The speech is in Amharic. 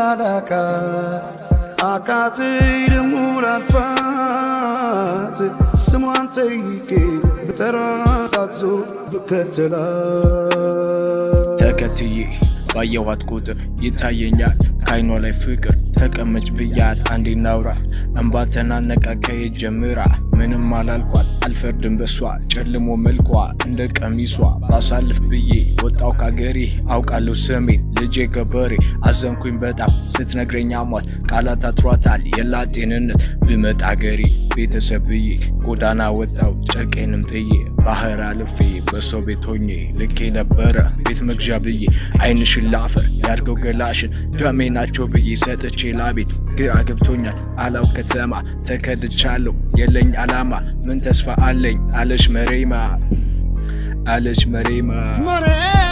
አላቃት አቃተኝ ደሞ ላልፋት ስሟን ጠይቄ ብጠራት ዞር ብከተላት። ተከትዬ ባየኋት ቁጥር ይታየኛል ከአይኗ ላይ ፍቅር። ተቀመጭ ብያት አንዴ እናውራ፣ እንባ ተናነቃ ከየት ጀምራ። ምንም አላልኳት፣ አልፈርድም በሷ፣ ጨልሞ መልኳ እንደ ቀሚሷ። ባሳልፍ ብዬ ወጣው ካገሬ፣ አውቃለሁ ስሜን፣ ልጄ ገበሬ። አዘንኩኝ በጣም ስትነግረኝ አሟት፣ ቃላት አጥሯታል፣ የላት ጤንነት። ብመጣ አገሬ ቤተሰብ ብዬ ጎዳና ወጣው ጨርቄንም ጥዬ፣ ባህር አልፌ በሰው ቤት ሆኜ ልኬ ነበረ ቤት መግዣ ብዬ። አይንሽን ላፈር ያድርገው ገላሽን፣ ደሜ ናቸው ብዬ ሰጥቼ ላቤን። ግራ ገብቶኛል አላው ከተማ፣ ተከድቻለሁ የለኝ አላማ፣ ምን ተስፋ አለኝ አለች መሬማ፣ አለች መሬማ። መሬማ።